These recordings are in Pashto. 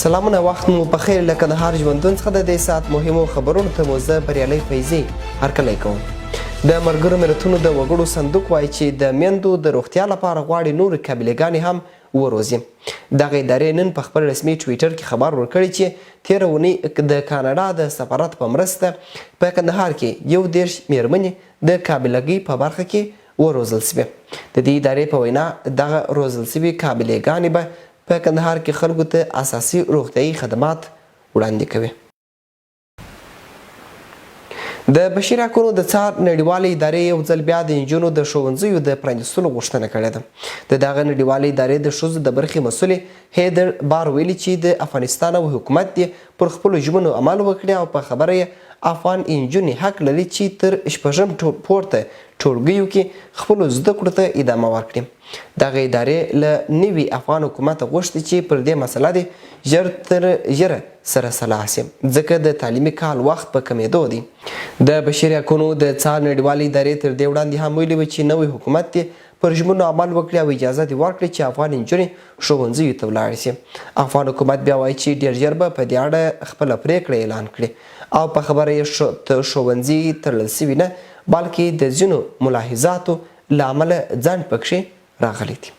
سلامونه وخت مو په خیر له کندهار ژوندون څخه د دې ساعت مهمو خبرونو ته مو زه بریالی فیضي هرکلی کوم. د ملګرو ملتونو د وګړو صندوق وایي چې د میندو د روغتیا لپاره غواړي نورې قابلهګانې هم وروزي. دغې ادارې نن په خپل رسمي ټویټر کې خبر ورکړی چې تېره اونۍ د کاناډا د سفارت په مرسته په کندهار کې 31 مېرمنې د قابلګۍ په برخه کې وروزل شوې. د دې ادارې په وینا دغه روزل شوې قابلېګانې به په کندهار کې خلکو ته اساسي روغتیايي خدمات وړاندې کوي. د بشري حقونو د څار نړیوالې ادارې یو ځل بیا د نجونو د ښوونځیو د پرانیستلو غوښتنه کړې ده. د دغه نړیوالې ادارې د ښځو د برخې مسؤلې هیدر بار ویلي چې د افغانستان او حکومت دې پر خپلو ژمنو عمل وکړي او په خبره یې افغان انجونې حق لري چې تر شپږم پورته ټولګیو کې خپلو زده کړو ته ادامه ورکړي. دغې ادارې له نوي افغان حکومته غوښتي چې پر دې مسله دې ژر تر ژره سره سلا شي، ځکه د تعلیمي کال وخت په کمېدو دی. د بشري حقونو د څار نړیوالې ادارې تر دې وړاندې هم ویلي و چې نوی حکومت دې پر ژمنو عمل وکړي او اجازه دې ورکړي چې افغان نجونې ښوونځیو ته ولاړې شي. افغان حکومت بیا وایي چې ډېر ژر به په دې اړه خپله پرېکړه اعلان کړي او په خبره یې ښوونځي تړل شوي نه، بلکې د ځینو ملاحظاتو له امله ځنډ پکښې راغلی دی.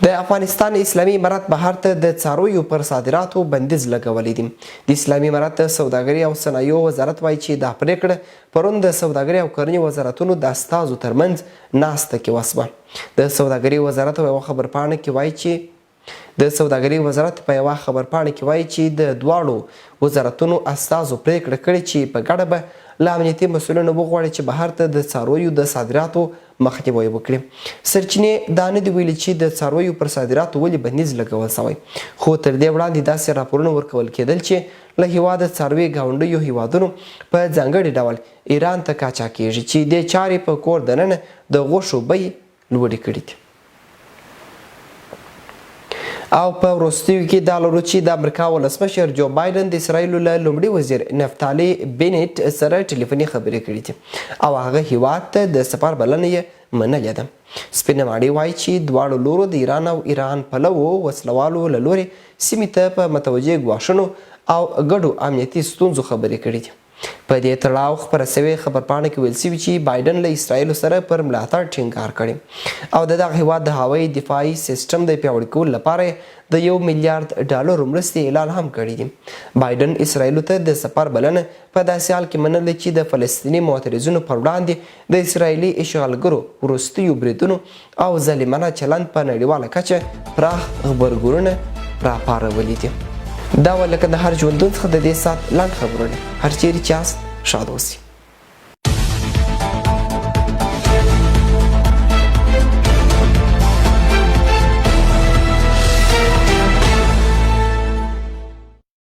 د افغانستان اسلامي امارت بهر ته د څارویو پر صادراتو بندیز لګولی دی. د اسلامي امارت د سوداګرۍ او صنایعو وزارت وایي چې دا پرېکړه پرون د سوداګرۍ او کرنې وزارتونو د استازو ترمنځ ناسته کې وشوه. د سوداګرۍ وزارت په یوه خبرپاڼه کې وایي چې د سوداګرۍ وزارت په یوه خبرپاڼه کې وایي چې د دواړو وزارتونو استازو پرېکړه کړې چې په ګډه به له امنیتي مسؤلینو وغواړي چې بهر ته د څارویو د صادراتو مخنیوی وکړي. سرچینې دا نه دي ویلي چې د څارویو پر صادراتو ولې بندیز لګول شوی، خو تر دې وړاندې داسې راپورونه ورکول کېدل چې له هېواده څاروي ګاونډیو هېوادونو په ځانګړي ډول ایران ته قاچاق کېږي چې دې چارې په کور دننه د غوښو بیې لوړې کړې دي. او په وروستیو کې دا لرو چې د امریکا ولسمشر جو بایډن د اسراییلو له لومړي وزیر نفتالي بینیټ سره ټلیفوني خبرې کړې دي او هغه هیواد ته د سفر بلنه یې منلې ده. سپینه ماڼۍ وایي چې دواړو لورو د ایران او ایران پلوو وسلوالو له لورې سیمې ته په متوجه ګواښونو او ګډو امنیتي ستونزو خبرې کړې دي. په دې تړاو خپره شوې خبرپاڼه کې ویل شوي چې بایډن له اسراییلو سره پر ملاتړ ټینګار کړی او د دغه هیواد د هوایي دفاعي سیسټم د پیاوړي کولو لپاره یې د یو میلیارد ډالرو مرستې اعلان هم کړی دی. بایډن اسراییلو ته د سفر بلنه په داسې حال کې منلې چې د فلسطیني معترضینو پر وړاندې د اسراییلي اشغالګرو وروستیو بریدونو او ظالمانه چلند په نړیواله کچه پراخ غبرګونونه راپارولي دي. دا وه له کندهار ژوندون څخه د دې ساعت لنډ خبرونه. هر چیرې چې یاست ښاد اوسئ.